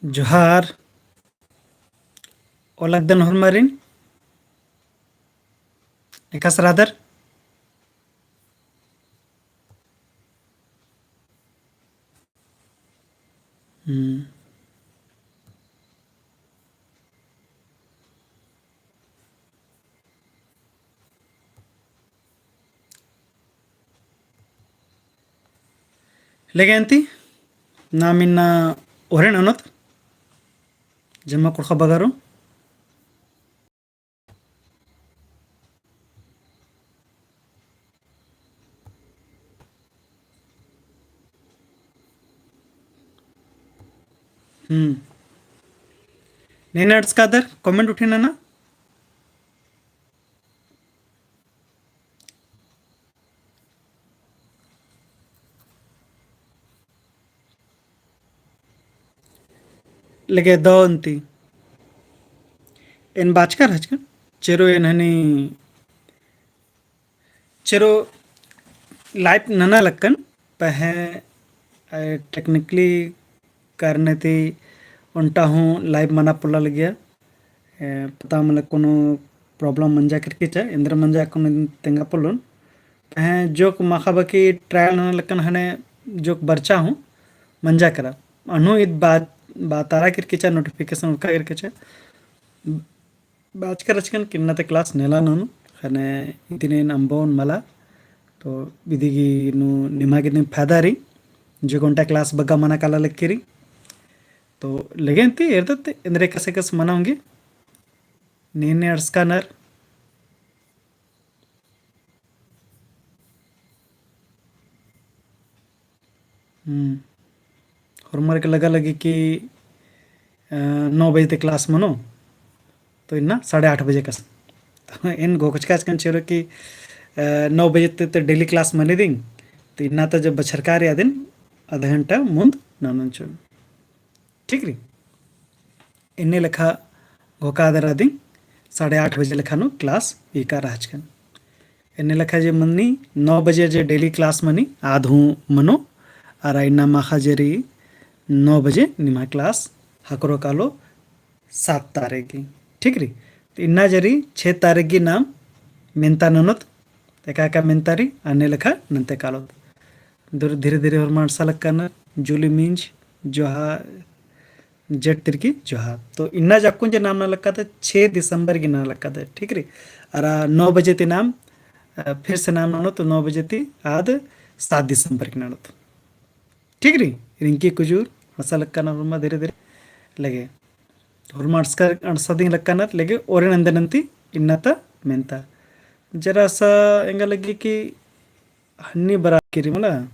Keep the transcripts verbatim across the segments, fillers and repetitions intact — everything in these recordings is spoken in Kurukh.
जोहार। ओलगदन होरमारिन। एकासे रअदर? हम्म। लेगे अन्ती, नाम इन्ना ओरेन ननोत, जम्मा कुँड़ुख़ बगरो। हम्म। नेन अंड़सकादर, comment उठिन नना। लेगे दव अन्ती। एन बाचका रहचकन, चेरो एन हनी, चेरो live नना लक्कन, पहें, अ, technically करने ती ओन्टा हूँ live मना पोल्ला लगिया। ए, पता मले कोनो problem मंजा केरकी चा, एन्देर मंजा कोनो तेंगा पोल्लोन। पहें जोक माख़ा बकी trial नना लक्कन हने जोक बरचा हूँ मंजा केरा। अन्नु ईद बात, बातारा केरकी चा, notification उरखा केरकी चा। बाचका रहचकन कि इन्ना ता class नेला ननू, ख़ने इदिन एन अम्बोन मला, तो इदी गही नू निमा गे दिम फायदा रई, जोक ओन्टा class बग्गे मना काला लक्की रई। तो लेगे अन्ती एरदत एन्देर एकासे एकासे मना ओंगी, नेने अंड़सकानर। हम्म। होरमर गे लगा लगी कि, अ, नौ बजे ती class मनो, तो इन्ना साढ़े आठ बजे कसन। तो एन घोखचका रहचकन चेरो कि, अ, नौ बजे ती तो daily class मनी दिम, तो इन्ना ता जब बछरका रई अदिन आधा घंटा मुन्द ननोन चिओन। ठीक रई? एन्ने लेखा घोखा दरा दिम साढ़े आठ बजे लेखा नू class ईका रहचकन। एन्ने लेखा जे मनी नौ बजे जे daily class मनी आद हूँ मनो, अरा इन्ना माख़ा जे रई नौ बजे निमा class ख़क्खरो कालो सात तारीख गही। ठीक रई? तो इन्ना जे रई छह तारीख गही नाम मेन्ता ननोत, एका एका मेन्ता रई अन्ने लेखा नन्ते कालोत। धीरे धीरे होरमर अंड़सा लक्कनर, जूली मिंज, जोहा, जेट तिरकी जोहा। तो इन्ना जे अक्कुन जे नाम नना लक्कादत, छह दिसंबर गही नना लक्कादत, ठीक रई? अरा नौ बजे ती नाम, अ, फिर से नाम ननोत, तो नौ बजे ती आद सात दिसंबर गही ननोत। ठीक रई? रिंकी कुजूर, अंड़सा लक्कनर होरमर धीरे धीरे लेगे। होरमर अंड़सका, अंड़सा दिम लक्कनर लेगे ओरेन एन्देर अन्ती इन्ना ता मेन्ता। जरा सा एंगा लग्गी कि हन्नी बरा केरी मला।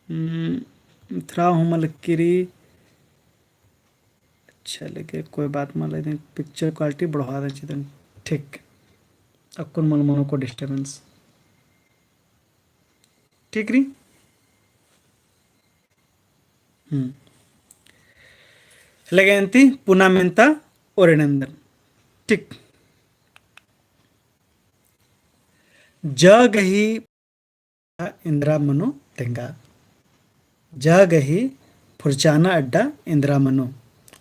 हम्म, थ्रा हूँ मला केरी। अच्छा लेगे, कोई बात मला, इदिन picture quality बढ़वा देन चिदन। ठीक। अक्कुन मल मनो को disturbance। ठीक रई? हम्म। लेगे अन्ती पुना मेन्ता ओरेन एन्देर। ठीक। ज गही एन्दरा मनो तेंगा। ज गही फुरचाना अड्डा एन्दरा मनो।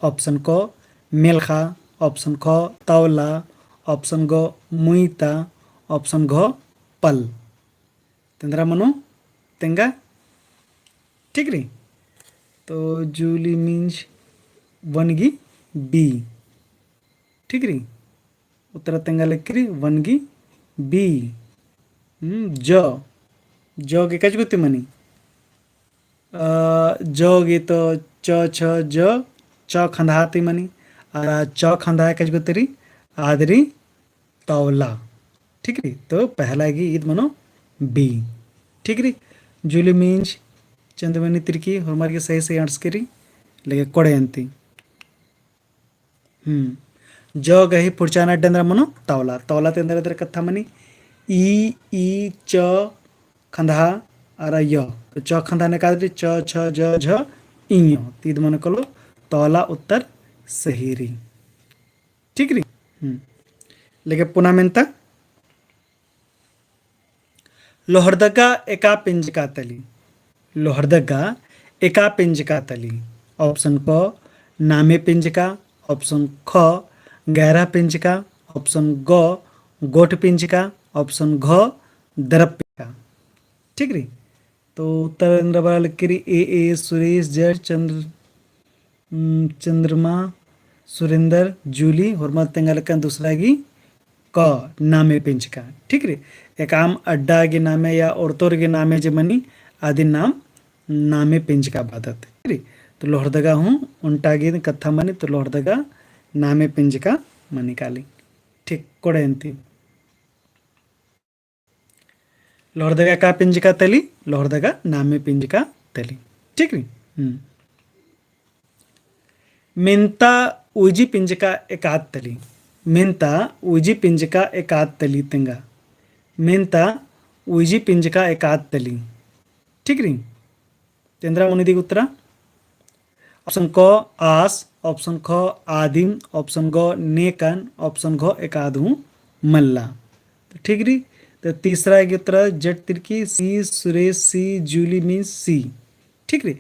Option क मेलखा, option ख तौला, option ग मुइता, option घ पल। तेन्दरा मनो तेंगा। ठीक रई? तो जूली मिंज वन गी B। ठीक रई? उत्तरा तेंगा लगी रई वन गी B। हम्म, ज। ज गे कजगुती मनी। अ, ज गे तो च, छ, ज, च खंदहा ती मनी। अरा च खंदहा कजगुती रई, आद रई तौला। ठीक रई? तो पहला गी ईद मनो B। ठीक रई? जूली मिंज, चंदमनी तिरकी, होरमर गे सही सही अंड़सकी रई, लेगे कोड़े अन्ती। हम्म। ज गही फुरचाना अड्डा एन्दरा मनो तौला। तौला ती एन्दरा एन्दरा कत्था मनी, ई, ई, च, खंदहा, अरा य। तो च खंदहा ने कादरी, च, छ, ज, झ, इ, य। ती ईद मनो कालो तौला उत्तर सही रई। ठीक रई? हम्म। लेगे पुना मेन्ता। लोहरदगा एका पेंजका तली। लोहरदगा एका पेंजका तली। option क नामे पिंजका, option ख गैरह पिंजका, option ग गोट पिंजका, option घ दरप पिंजका। ठीक रई। तो उत्तर एन्दरा बरआ लगी रई, ए, ए, सुरेश, जट, चंद्र, उम, चंद्रमा, सुरेंद्र, जूली, होरमर तेंगा लक्कन दूसरा गे क नामे पिंजका। ठीक रई। एकअम अड्डा गे नामे या ओड़तोर गे नामे जे मनी, अदिन नाम नामे पिंजका बअदत। ठीक रई। तो लोहरदगा हूँ ओन्टा गे कत्था मनी, तो लोहरदगा नामे पिंजका मनी काली। ठीक, कोड़े अन्ती। लोहरदगा का पिंजका तली, लोहरदगा नामे पिंजका तली। ठीक रई। हम्म। मेन्ता उइजी पिंजका एकाद तली। मेन्ता उइजी पिंजका एकाद तली तेंगा। मेन्ता उइजी पिंजका एकाद तली। ठीक रई। तेन्दरा मनो इदिगे उत्तरा। Option क आस, option ख आदिम, option ग नेकन, option घ एकाद हूँ मल्ला। तो ठीक रई। तो तीसरा गे उत्तरा जट तिरकी, सी सुरेश, सी जूली means सी। ठीक रई।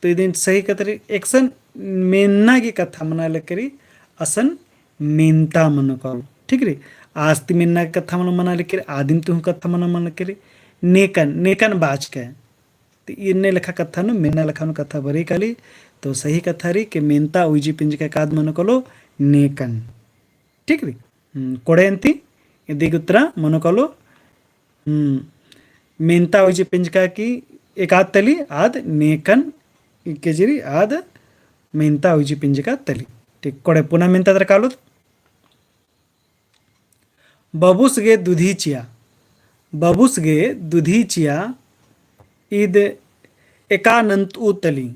तो इदिन सही कत्था रई, एकसन मेन्ना गे कत्था मना लगी रई, असन मेन्ता मनो कालो। ठीक रई। आस ती मेन्ना गे कत्था मनो मना लगी रई, आदिम ती हूँ कत्था मनो मना लगी रई, नेकन, नेकन बाचका। तो इन्ने लेखा कत्था नू, मेन्ना लेखा नू कत्था बरई काली। तो सही कत्था रई कि मेन्ता उइजी पिंजका एकाद मनो कालो नेकन। ठीक रई। हम्म, कोड़े अन्ती, इदिगे उत्तरा मनो कालो, हम्म, मेन्ता उइजी पिंजका की एकाद तली, आद नेकन केजरी, आद मेन्ता उइजी पिंजका तली। ठीक, कोड़े पुना मेन्ता तरा कालोत। बबुस गे दुधी चिया। बबुस गे दुधी चिया ईद एका नन्तु तली।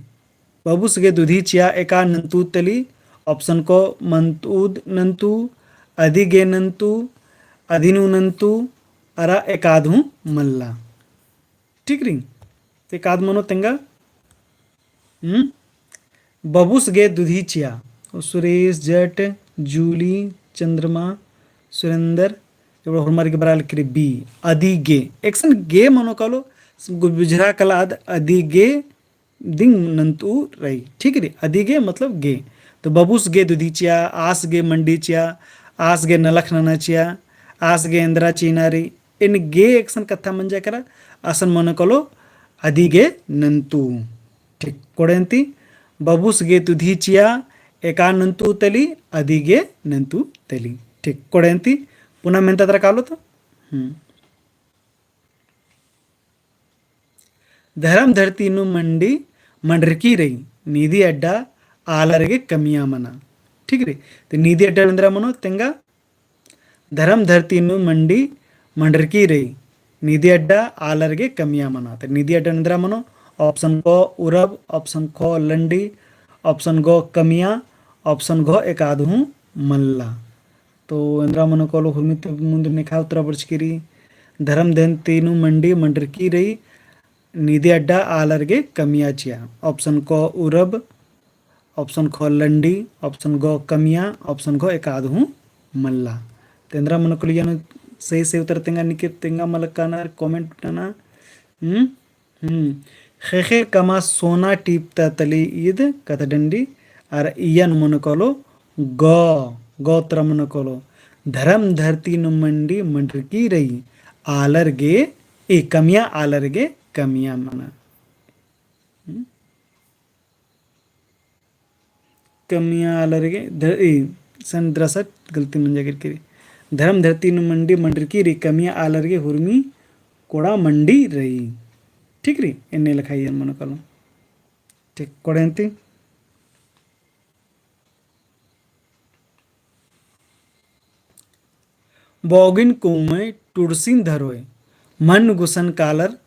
बबुस गे दुधी चिया एका नन्तु तली। Option क मन्तुद नन्तु, अदी गे नन्तु, अदिनु नन्तु, अरा एकाद हूँ मल्ला। ठीक रई। तो एकाद मनो तेंगा। हम्म? बबुस गे दुधी चिया। ओ सुरेश, जट, जूली, चंद्रमा, सुरेंद्र, एबड़ा होरमर गे बरआ लगी रई बी, अदी गे। एकसन गे मनो कालो, बुझरा काला आद अदी गे दिम नन्तु रई। ठीक रई, अदी गे मतलब गे। तो बबुस गे दुधी चिया, आस गे मंडी चिया, आस गे नलख नना चिया, आस गे एन्दरा चिअना रई, एन गे एकसन कत्था मंजा केरा, असन मनो कालो अदी गे नन्तु। ठीक, कोड़े अन्ती, बबुस गे दुधी चिया एका नन्तु तली, अदी गे नन्तु तली। ठीक, कोड़े अन्ती, पुना मेन्ता तरा कालोत। हम्म। धरम धरती नू मंडी मंडरकी रई, निधि अड्डा आलर गे कमिया मना। ठीक रई। तो निधि अड्डा एन्दरा मनो तेंगा। धरम धरती नू मंडी मंडरकी रई, निधि अड्डा आलर गे कमिया मना। तो निधि अड्डा एन्दरा मनो, option क उरब, option ख लंडी, option ग कमिया, option घ एकाद हूँ मल्ला। तो एन्दरा मनो कालो हुरमी ती मुन्द नेखा उत्तरा बरचकी रई। धरम धरती नू मंडी मंडरकी रई, निधि अड्डा आलर गे कमिया चिया। Option क उरब, option ख लंडी, option ग कमिया, option घ एकाद हूँ मल्ला। तो एन्दरा मनो कालो इय्या नू सही सही उत्तर तेंगा निके तेंगा मलकाना, comment नना। हम्म? हम्म। ख़ेख़ेल कमआ सोना टीपता तली ईद कत्थडंडी, अरा इय्या नू मनो कालो ग, ग उत्तरा मनो कालो। धरम धरती नू मंडी मंडरकी रई, आलर गे, ए कमिया आलर गे कमिया मना। हम्म? कमिया आलर गे, ध-, ए, सन दरअसल गलती मंजा केरकी रई। धरम धरती नू मंडी मंडरकी रई, कमिया आलर गे हुरमी कोड़ा मंडी रई। ठीक रई, एन्ने लेखा इय्या नू मनो कालो। ठीक, कोड़े अन्ती। बौगिन कुम्मय टुड़सिन धरोय, मन गुसन कालर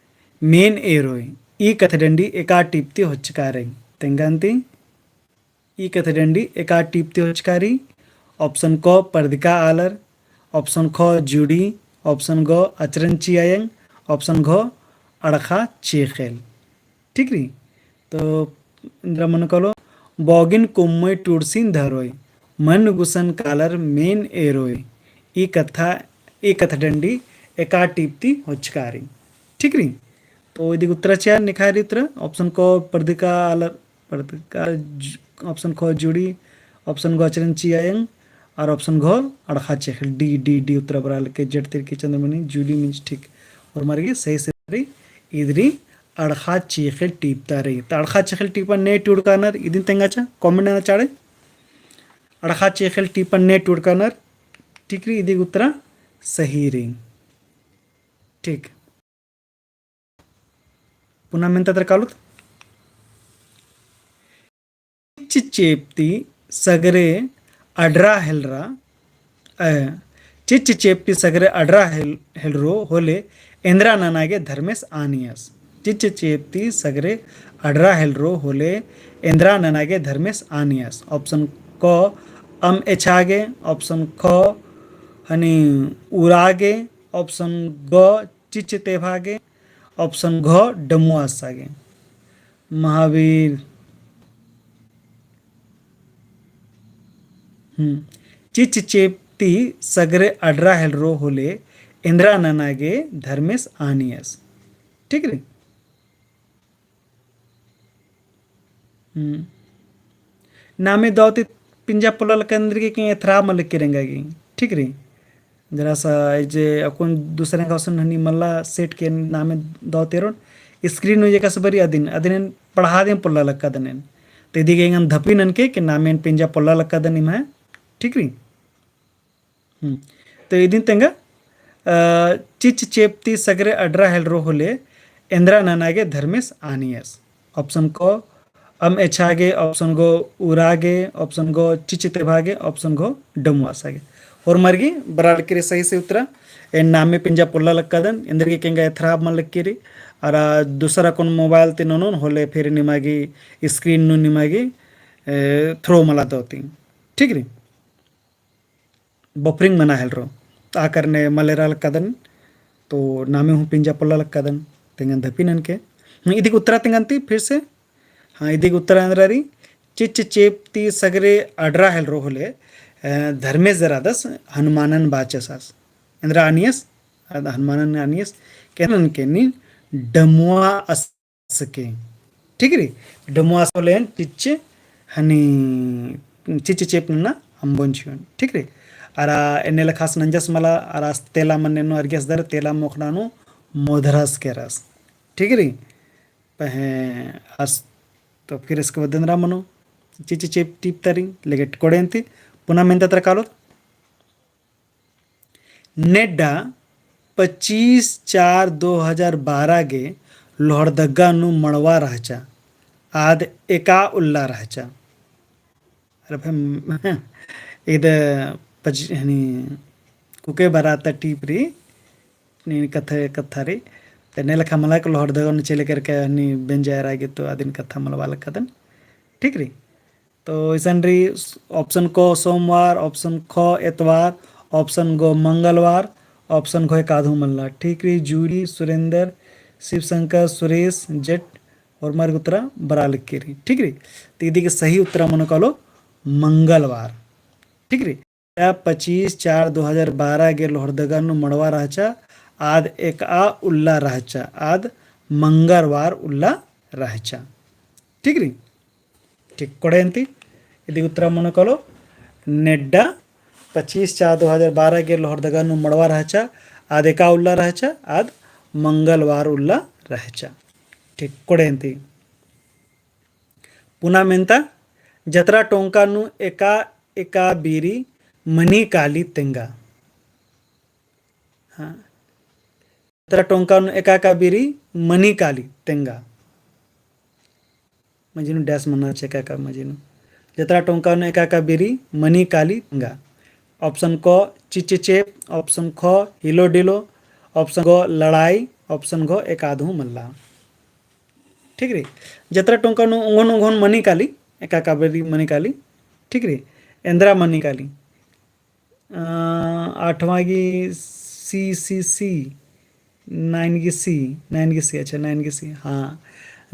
मेन एरोय, ई कत्थडंडी एका टीप ती होचका रई। तेंगा अन्ती, ई कत्थडंडी एका टीप ती होचका रई। Option क परदिका आलर, option ख जुड़ी, option ग अचरन चिआयंग, option घ अड़खा चेखेल। ठीक रई। तो एन्दरा मनो कालो, बौगिन कुम्मय टुड़सिन धरोय, मन गुसन कालर मेन एरोय। ई कत्था, ई कत्थडंडी एका टीप ती होचका रई। ठीक रई। तो इदिगे उत्तरा चिआ नेखा रई उत्तरा, option क परदिका आलर, पड़त का ज-, option ख जुड़ी, option ग अचरन चिआ एंग, और option घ अड़खा चेख़ेल। D, D, D उत्तरा बरआ लक्की। जेठ तिरकी चंद्रमणि जुली मिंज ठीक। होरमर गे सही से रई, इद रई अड़खा चेख़ेल टीपता रई। त अड़खा चेख़ेल टीपन ने टूड़कानर, इदिन तेंगाचा, comment नना चाड़े। अड़खा चेख़ेल टीपन ने टूड़कानर, ठीक रई, इदी गे उत्तरा सही रई। ठीक। पुना मेन्ता तरा कालोत। चिच्च चेंप ती सगरे अडरा हेलरा, अ, चिच्च चेंप ती सगरे अडरा हेल-, हेलरो होले एन्दरा नना गे धर्मेस आनियस। चिच्च चेंप ती सगरे अडरा हेलरो होले एन्दरा नना गे धर्मेस आनियस। Option क अम एछा गे, option ख हनी उरा गे, option ग चिच्च तेभा गे, option घ डमुआ असा गे। महावीर, हम्म, चिच्च चेंप ती सगरे अडरा हेलरो होले एन्दरा नना गे धर्मेस आनियस। ठीक रई। हम्म। नामे दौ ती पिंजा पोल्ला लक्का एन्देरगे कि एथरा मलक के रेंगा गे। ठीक रई। जरा सा जे अक्कुन दूसरे का उसन हनी मल्ला set के नामे दौ ती एरोन screen नू जे कस बरी अदिन, अदिन पढ़ा देन पोल्ला लक्का दनेन। ते इदी गे एंगन धपी ननके कि नामे पिंजा पोल्ला लक्का दन इम्है। ठीक रई। हम्म। तो इदिन तेंगा, अ, चिच्च चेंप ती सगरे अडरा हेलरो होले एन्दरा नना गे धर्मेस आनियस। Option क अम एछा गे, option ग उरा गे, option ग चिच्च तेभा गे, option घ डमुआ असा गे। होरमर गे बरआ लक्की रई सही से उत्तरा। एन नामे पिंजा पोल्ला लक्का दन, एन्देरगे कि एंगा एथरा मलक के रई। अरा दूसरा अक्कुन mobile ती ननोन होले फिर निमा गे screen नू निमा गे, ए, throw मला दौ ती। ठीक रई। Buffering मना हेलरो। आ करने मलेरा लक्का दन, तो नामे हूँ पिंजा पोल्ला लक्का दन, तेंगन धपी ननके। हम्म, इदी गे उत्तरा तेंगन ती फिर से। हाँ, इदी गे उत्तरा एन्दरा रई, चिच्च चेंप ती सगरे अडरा हेलरो होले, अ, धर्मेस जरादस हनुमानन बाचस आस। एन्दरा आनियस, अद हनुमानन आनियस, के ननके नी डमुआ अस सके। ठीक रई? डमुआ असा होले चिच्च हनी चिच्च चेंप नना अम्बोन चिओन। ठीक रई? अरा एन्ने लेखा आस नंजस मला, अरा आस तेला मन्ने नू अरगेस दर, तेला मोख़ना नू मोधरस केरस। ठीक रई? पहें आस तो फिर इसके बाद एन्दरा मनो चिच्च चेंप टीपता रई, लेकिन कोड़े अन्ती पुना मेन्ता तरा कालोत। नेड्डा पच्चीस चार दो हजार बारह गे लोहरदगा नू मड़वा रहचा, आद एका उल्ला रहचा। अरे भाई, इद पच-, हनी, कुके बराता टीप रई, नीन कत्था, कत्था रई। ते ने लेखा मला के लोहरदगा नू चले करके हनी बेंजा एरा गे तो अदिन कत्था मलवा लक्का दन। ठीक रई? तो इसन रई option क सोमवार, option ख एतवार, option ग मंगलवार, option घ एकादहू मल्ला। ठीक रई, जूरी, सुरेंद्र, शिवशंकर, सुरेश, जेठ, होरमर गे उत्तरा बरआ लक्की रई। ठीक रई, तो इदी गे सही उत्तरा मनो कालो मंगलवार। ठीक रई, पच्चीस चार दो हजार बारह गे लोहरदगा नू मड़वा रहचा, आद एका उल्ला रहचा, आद मंगलवार उल्ला रहचा। ठीक रई? ठीक, कोड़े अन्ती, इदी गे उत्तरा मनो कालो, नेड्डा पच्चीस चार दो हजार बारह गे लोहरदगा नू मड़वा रहचा, आद एका उल्ला रहचा, आद मंगलवार उल्ला रहचा। ठीक, कोड़े अन्ती। पुना मेन्ता, जतरा टोंका नू एका, एका बीरी मनी काली तेंगा। हाँ। जतरा टोंका नू एका एका बीरी मनी काली तेंगा। मझी नू dash मना चे एका एका मझी नू। जतरा टोंका नू एका एका बीरी मनी काली तेंगा। Option क चिच्च चेंप, option ख हिलो डिलो, option ग लड़ाई, option घ एकादहू मल्ला। ठीक रई? जतरा टोंका नू ओंगोन ओंगोन मनी काली, एका एका बीरी मनी काली। ठीक रई? एन्दरा मनी काली। अ, आठवाँ गी C, C, C, nine गी C, nine गी C, अच्छा, nine गी C, हाँ।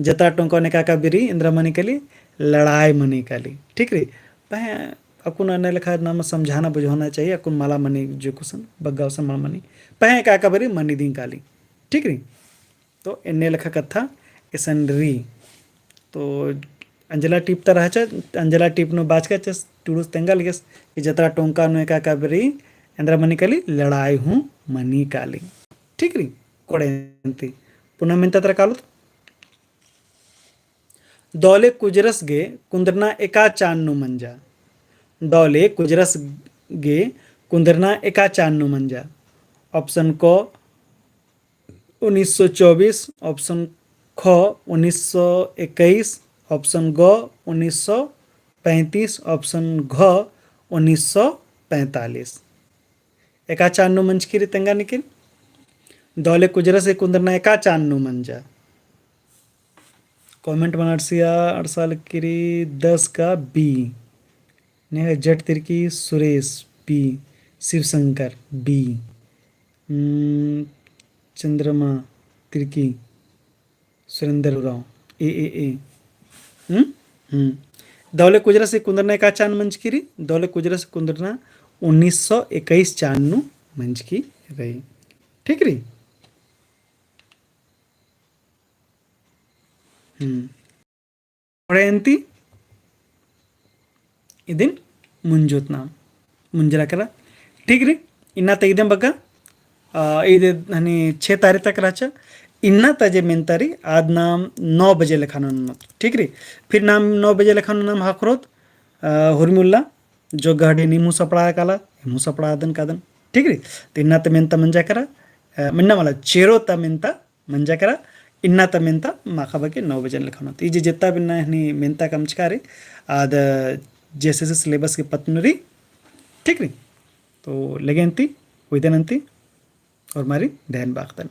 जतरा टोंका नू एका एका बीरी एन्दरा मनी काली, लड़ाई मनी काली। ठीक रई? पहें अक्कुन अन्ने लेखा नाम समझाना बुझाना चाहिए, अक्कुन मला मनी जो कुसन, बग्गा उसन मला मनी। पहें एका एका बीरी मनी दिम काली। ठीक रई? तो एन्ने लेखा कत्था इसन रई। तो अंजला टीप ता रहचा, अंजला टीप नू बाचका चस टुड़ुस तेंगा लगियस कि जतरा टोंका नू एका काबरी एन्दरा मनी काली, लड़ाई हूँ मनी काली। ठीक रई, कोड़े अन्ती। पुना मेन्ता तरा कालोत। दौले कुजरस गे कुन्दरना एका चान नू मंजा। दौले कुजरस गे कुन्दरना एका चान नू मंजा। Option क उन्नीस सौ चौबीस, option ख उन्नीस सौ इक्कीस, option ग उन्नीस सौ पैंतीस, option घ उन्नीस सौ पैंतालीस। एका चान नू मंजकी रई तेंगा निकिन। दौले कुजरस गे कुन्दरना एका चान नू मंजा। Comment मना अंड़सिया अंड़सा लगी रई दस का B। नेहा जट तिरकी सुरेश B। शिवशंकर B। हम्म, चंद्रमा तिरकी सुरेंद्र उराँव A, A, A। हम्म? हम्म। दौले कुजरस गे कुन्दरना एका चान मंजकी रई, दौले कुजरस गे कुन्दरना उन्नीस सौ इक्कीस चान नू मंजकी रई। ठीक रई? हम्म। कोड़े अन्ती इदिन मुंजुत नाम, मुंजरा केरा। ठीक रई, इन्ना ता इदिम बग्गे, आ, इदे हनी छे तारीख तक रहचा। इन्ना ता जे मेन्ता रई, आद नाम नौ बजे लेखा नू ननोत। ठीक रई, फिर नाम नौ बजे लेखा नू नाम ख़क्खरोत, आ, हुरमी उल्ला, जो गहड़ी नीम हूँ सपड़ा काला, एम हूँ सपड़ादन कादन। ठीक रई, तो इन्ना ता मेन्ता मंजा केरा, आ, मन्ना मला चेरो ता मेन्ता मंजा केरा, इन्ना ता मेन्ता माख़ा बग्गे नौ बजे लेखा नू। तो ई जे जेत्ता बिन्ना हनी मेन्ता कमचका रई, आद JSSC syllabus के पत्त नू रई, ठीक रई। तो लगे अन्ती, उइदन अन्ती, और मारी ध्यान बाखदन।